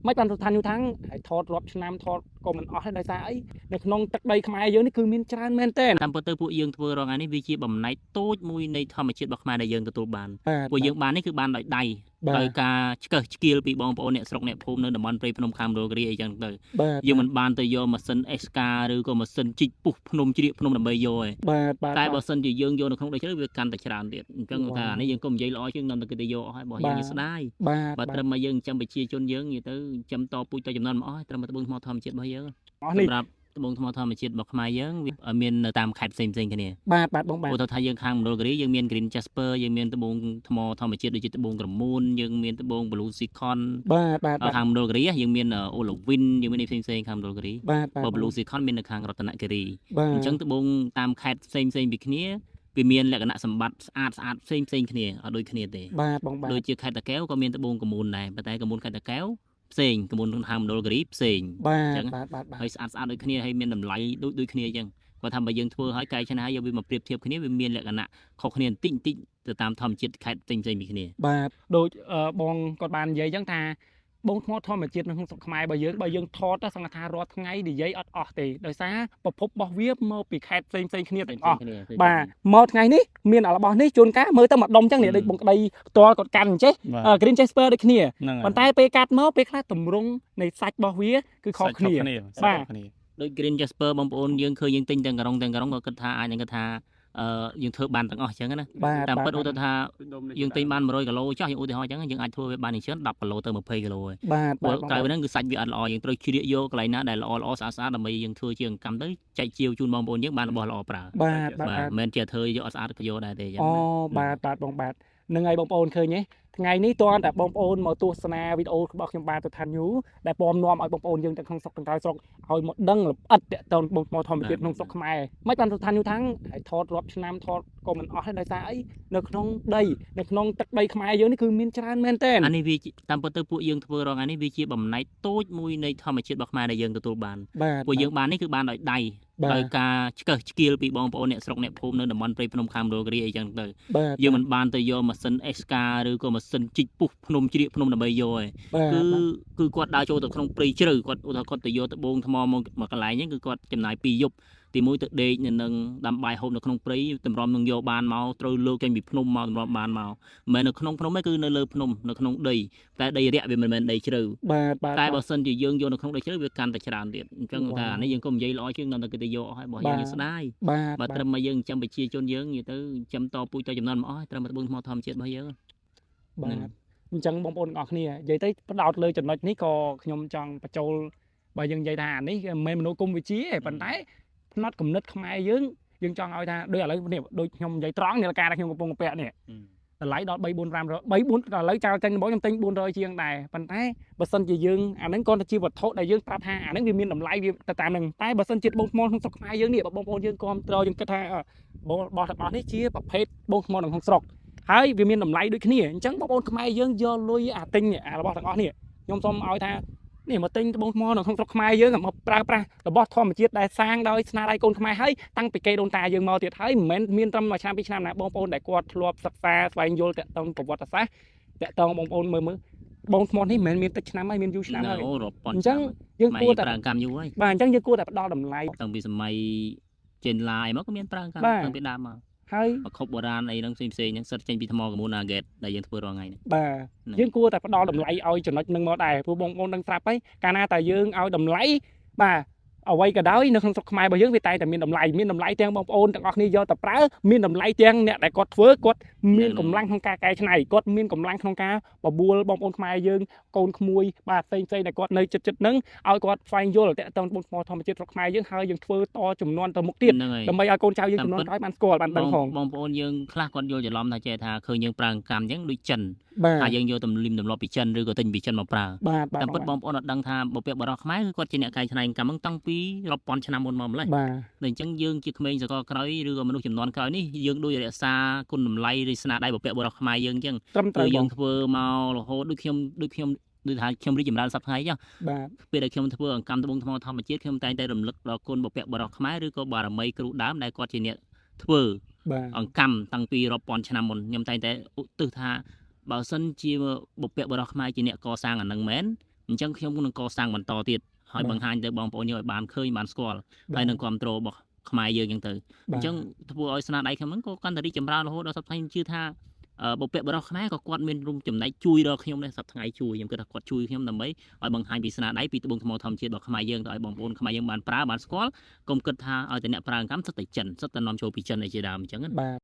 មិនបានស្ថានយូរថាងហើយថតរាប់ឆ្នាំថតក៏មិនអស់ដែរដោយសារអីនៅក្នុងទឹកដីខ្មែរយើងនេះគឺមានច្រើនមែនទែន តាមពិតទៅពួកយើងធ្វើរងថ្ងៃនេះវាជាបំណែកតូចមួយនៃធម្មជាតិរបស់ខ្មែរដែលយើងទទួលបាន បាទ ពួកយើងបាននេះគឺបានដោយដៃ បាទ ដោយការឆ្កឹះឆ្កៀលពីបងប្អូនអ្នកស្រុកអ្នកភូមិនៅតំបន់ព្រៃភ្នំខាងមណ្ឌលគិរីអីចឹងទៅ បាទ យើងមិនបានទៅយកម៉ាស៊ីនអេសកាឬក៏ម៉ាស៊ីនជីកពុះភ្នំជ្រៀកភ្នំដើម្បីយកឯង បាទបាទ តែ បាទ បើសិនជាយើងយកនៅក្នុងដីជ្រៅវាកាន់តែច្រើនទៀតអញ្ចឹង វ៉ា ថាអានេះយើងកុំនិយាយល្អជាងនាំតែគេទៅយកអស់ហើយរបស់ បាទ យើងយើងស្ដាយ បាទ បើត្រឹមមកយើងចិញ្ចឹមប្រជាជនយើងនិយាយទៅចិញ្ចឹមតពូជតចំនួនមកអស់ហើយត្រឹមមកត្បូងថ្មធម្មជាតិរបស់យើង អស់នេះ សម្រាប់ត្បូងថ្មធម្មជាតិរបស់ខ្មែរយើងវាមាននៅតាមខេត្តផ្សេងៗគ្នា បាទបាទបងបាទ ឧទាហរណ៍ថាយើងខាងមណ្ឌលគិរីយើងមាន Green Jasper យើងមានត្បូងថ្មធម្មជាតិដូចជាត្បូងក្រមួនយើងមានត្បូង Blue Zircon បាទបាទបាទ ខាងមណ្ឌលគិរីយើងមាន Olivine យើងមានអីផ្សេងៗខាងមណ្ឌលគិរី បាទបាទ បើ Blue Zircon មាននៅខាងរតនគិរី បាទ អញ្ចឹងត្បូងតាមខេត្តផ្សេងៗពីគ្នាវាមានលក្ខណៈសម្បត្តិស្អាតស្អាតផ្សេងផ្សេងគ្នាអត់ដូចគ្នាទេ បាទបងបាទ ដូចជាខេត្តតាកែវក៏មានត្បូងក្រមួនដែរប៉ុន្តែក្រមួនខេត្តតាកែវផ្សេងក្រមួនខាងមណ្ឌលគិរីផ្សេង បា អញ្ចឹង ទបាទបាទបាទ ហើយស្អាតស្អាតដូចគ្នាហើយមានតម្លៃដូចដូចគ្នាអញ្ចឹងគាត់ថាបើយើងធ្វើហើយកែច្នៃយកវាមកប្រៀបធៀបគ្នាវាមានលក្ខណៈខុសគ្នាបន្តិចបន្តិចទៅតាមធម្មជាតិខេត្តផ្សេងផ្សេងពីគ្នា បាទដូចបងគាត់បាននិយាយអញ្ចឹងថាបងថ្មធម្មជាតិនៅក្នុងស្រុកខ្មែរបើយើងបើយើងថតទៅសង្ឃថារាល់ថ្ងៃនិយាយអត់អស់ទេដោយសារប្រភពរបស់វាមកពីខេត្តផ្សេងផ្សេងគ្នាទាំងអស់ គ្នា បាទមកថ្ងៃនេះមានអារបស់នេះជួនកាលមើលទៅមួយដុំអញ្ចឹងនេះដូចបងក្តីផ្ទាល់គាត់កាន់អញ្ចេះ បាទ Green Jasper ដូចគ្នា ហ្នឹងហើយ ប៉ុន្តែពេលកាត់មកពេលខ្លះតម្រង់នៃសាច់របស់វាគឺខុសគ្នា សាច់ខុសគ្នា ដូច Green Jasper បងប្អូនយើងឃើញយើងទិញទាំងក្រុងទាំងក្រុងក៏គិតថាអាចនឹងគិតថាអឺយើងធ្វើបានទាំងអស់អញ្ចឹងណា បាទ តាមពិត បាទ ឧទាហរណ៍ថាយើងទិញបាន100គីឡូចុះយើងឧទាហរណ៍អញ្ចឹងយើងអាចធ្វើវាបានយ៉ាងច្រើន10គីឡូទៅ20គីឡូហើយ បាទ ព្រោះ បាទ ក្រៅពីហ្នឹងគឺសាច់វាអត់ល្អយើងត្រូវជ្រៀកយកកន្លែងណាដែលល្អល្អស្អាតស្អាតដើម្បីយើងធ្វើជាអង្កាំទៅចែកជាវជូនបងប្អូនយើងបានរបស់ល្អប្រើ បាទបាទ បាទ បាទ មិនមែនជាធ្វើយកអត់ស្អាតក៏យកដែរទេអញ្ចឹង អូ ណា បាទបាទបងបាទនឹងហើយបងប្អូនឃើញទេថ្ងៃនេះតើតែបងប្អូនមកទស្សនាវីដេអូរបស់ខ្ញុំបាទទៅឋានញូដែលពំនាំឲ្យបងប្អូនយើងទាំងក្នុងស្រុកទាំងក្រៅស្រុកឲ្យមកដឹងលម្អិតតាក់ទងបងប្អូនធម្មជាតិក្នុងស្រុកខ្មែរមិនបានទៅឋានញូថាងហើយថតរាប់ឆ្នាំថតក៏មិនអស់ដែរដោយសារអីនៅក្នុងដីនៅក្នុងទឹកដីខ្មែរយើងនេះគឺមានច្រើនមែនទែន អានេះវាជាតាមពិតទៅពួកយើងធ្វើរងថ្ងៃនេះវាជាបំណែកតូចមួយនៃធម្មជាតិរបស់ខ្មែរដែលយើងទទួលបាន បាទ ពួកយើងបាននេះគឺបានដោយដៃ បាទ ដោយការឆ្កឹះឆ្កៀលពីបងប្អូនអ្នកស្រុកអ្នកភូមិនៅតំបន់ព្រៃភ្នំខាងមណ្ឌលគិរីអីចឹងទៅ បាទ យើងមិនបានទៅយកម៉ាស៊ីនអេសកាឬក៏ម៉ាស៊ីនជីកពុះភ្នំជ្រៀកភ្នំដើម្បីយកឯង បាទ គឺគឺគាត់ដើរចូលទៅក្នុងព្រៃជ្រៅគាត់ឧទាហរណ៍គាត់ទៅយកត្បូងថ្មមកមកកន្លែងហ្នឹងគឺគាត់ចំណាយ2យប់ទីមួយទៅដេកនៅនឹងដាំបាយហូបនៅក្នុងព្រៃតម្រាំនឹងយកបានមកត្រូវលើកចេញពីភ្នំមកតម្រាំបានមកមិនមែននៅក្នុងភ្នំទេគឺនៅលើភ្នំនៅក្នុងដីតែដីរាក់វាមិនមែនដីជ្រៅ បាទបាទ តែបើសិនជាយើងយកនៅក្នុងដីជ្រៅវាកាន់តែច្រើនទៀតអញ្ចឹង វ៉ា ថាអានេះយើងកុំនិយាយល្អជាងនាំតែគេទៅយកអស់ហើយរបស់យើង បាទ យើងស្ដាយ បាទ បើត្រឹមមកយើងចិញ្ចឹមប្រជាជនយើងនិយាយទៅចិញ្ចឹមតពូជតចំនួនមកអស់ហើយត្រឹមមកត្បូងថ្មធម្មជាតិរបស់យើង បាទអញ្ចឹងបងប្អូនទាំងអស់គ្នានិយាយទៅផ្ដោតលើចំណុចនេះក៏ខ្ញុំចង់បញ្ចូលបើយើងនិយាយថាអានេះមិនមែនមនោគមវិជ្ជាទេប៉ុន្តែផ្នត់គំនិតខ្មែរយើងយើងចង់ឲ្យថាដូចឥឡូវនេះដូចខ្ញុំនិយាយត្រង់នាឡិកាដែលខ្ញុំកំពុងពាក់នេះតម្លៃដល់3 4 500 3 4ឥឡូវចោលចេញដំបូងខ្ញុំទិញ400ជាងដែរប៉ុន្តែបើសិនជាយើងអាហ្នឹងគ្រាន់តែជាវត្ថុដែលយើងប្រាប់ថាអាហ្នឹងវាមានតម្លៃវាទៅតាមហ្នឹងតែបើសិនជាបងថ្មក្នុងស្រុកខ្មែរយើងនេះបើបងប្អូនយើងគាំទ្រយើងគិតថាបងរបស់ទាំងអស់នេះជាប្រភេទបងថ្មក្នុងស្រុក ហើយវាមានតម្លៃដូចគ្នាអញ្ចឹងបងប្អូនខ្មែរយើងយកលុយអាទិញអារបស់ទាំងអស់នេះខ្ញុំសូមឲ្យថានេះមកទិញត្បូងថ្មនៅក្នុងស្រុកខ្មែរយើងមកប្រើប្រាស់របស់ធម្មជាតិដែលសាងដោយស្នាដៃកូនខ្មែរហើយតាំងពីគេដូនតាយើងមកទៀតហើយមិនមែនមានត្រឹមមួយឆ្នាំពីរឆ្នាំណាបងប្អូនដែលគាត់ធ្លាប់សិក្សាស្វែងយល់តាក់ទងប្រវត្តិសាស្ត្រតាក់ទងបងប្អូនមើលមើលបងថ្មនេះមិនមែនមានតិចឆ្នាំហើយមានយូរឆ្នាំហើយ អូរាប់ពាន់ អញ្ចឹងយើង ឆ្នាំ គួរតែ ប្រើកម្មយូរហើយ បាទអញ្ចឹងយើងគួរតែផ្ដល់តម្លៃ តាំងពីសម័យចេនឡាយមកក៏មានប្រើកម្ម បាទ តាំងពីដើមមក ហើយ ប្រខុបបុរាណអីហ្នឹងផ្សេងផ្សេងហ្នឹងសិតចេញពីថ្មកមូនអាហ្គេតដែលយើងធ្វើរាល់ថ្ងៃហ្នឹង បាទ ហ្នឹង យើងគួរតែផ្ដល់តម្លៃឲ្យចំណុចនឹងមកដែរព្រោះបងប្អូនដឹងស្រាប់ហើយកាលណាតែយើងឲ្យតម្លៃបាទអ្វីក៏ដោយនៅក្នុងស្រុកខ្មែររបស់យើងវាតែងតែមានតម្លៃមានតម្លៃទាំងបងប្អូនទាំងអស់គ្នាយកទៅប្រើមានតម្លៃទាំងអ្នកដែលគាត់ធ្វើគាត់មានកម្លាំងក្នុងការកែច្នៃគាត់មានកម្លាំងក្នុងការបបួលបងប្អូនខ្មែរយើងកូនក្មួយបាទផ្សេងផ្សេងដែលគាត់នៅចិត្តចិត្តហ្នឹងឲ្យគាត់ស្វែងយល់តាក់ទងបងថ្មធម្មជាតិស្រុកខ្មែរយើងហើយយើងធ្វើតចំនួនទៅមុខទៀត ហ្នឹងហើយ ដើម្បីឲ្យកូនចៅយើងចំនួនក្រោយបានស្គាល់បានដឹងផង បងប្អូនយើងខ្លះគាត់យល់ច្រឡំថាចេះថាឃើញយើងប្រើកម្មអញ្ចឹងដូចចិន បាទ ថាយើងយកទំលីមទម្លាប់ពីចិនឬក៏ទិញពីចិនមកប្រើ បាទបាទ តាមពិតបងប្អូនអត់ដឹងថាបុព្វបុរសខ្មែរគឺគាត់ជាអ្នកកែច្នៃកម្មហ្នឹងតាំងពីរាប់ពាន់ឆ្នាំមុនមកម្លេះ បាទ តែអញ្ចឹងយើងជាក្មេងសកលក្រោយឬក៏មនុស្សជំនាន់ក្រោយនេះយើងដូចរក្សាគុណតម្លៃឬស្នាដៃបុព្វបុរសខ្មែរយើងអញ្ចឹង ត្រឹម គឺ ត្រូវបង យើងធ្វើមករហូតដូចខ្ញុំដូចខ្ញុំដូចថាខ្ញុំរីកចម្រើនសប្តាហ៍ថ្ងៃអញ្ចឹង បាទ ពេលដែលខ្ញុំធ្វើអង្កាំត្បូងថ្មធម្មជាតិខ្ញុំតែងតែរំលឹកដល់គុណបុព្វបុរសខ្មែរឬក៏បារមីគ្រូដើមដែលគាត់ជាអ្នកធ្វើ បាទ អង្កាំតាំងពីរាប់ពាន់ឆ្នាំមុនខ្ញុំតែងតែឧទ្ទិសថាបើសិនជាបុព្វបុរសខ្មែរជាអ្នកកសាងអានឹងមែន អញ្ចឹងខ្ញុំនឹងកសាងបន្តទៀតហើយបង្ហាញទៅបងប្អូនយើងឲ្យបានឃើញបានស្គាល់ហើយនឹងគ្រប់គ្រងរបស់ខ្មែរយើងអញ្ចឹងទៅអញ្ចឹងធ្វើឲ្យស្នាដៃខ្ញុំហ្នឹងក៏កាន់តែរីកចម្រើនរហូតដល់សប្តាហ៍ខ្ញុំជឿថាបុព្វបុរសខ្មែរក៏គាត់មានរួមចំណែកជួយដល់ខ្ញុំដែរសប្តាហ៍ថ្ងៃជួយខ្ញុំគិតថាគាត់ជួយខ្ញុំដើម្បីឲ្យបង្ហាញពីស្នាដៃពីត្បូងថ្មធម្មជាតិរបស់ខ្មែរយើងទៅឲ្យបងប្អូនខ្មែរយើងបានប្រើបានស្គាល់កុំគិតថាឲ្យតែអ្នកប្រើកម្មសិតតែចិនសិតតែនាំចូលពីចិនអីជាដើមអញ្ចឹងណា បាទ។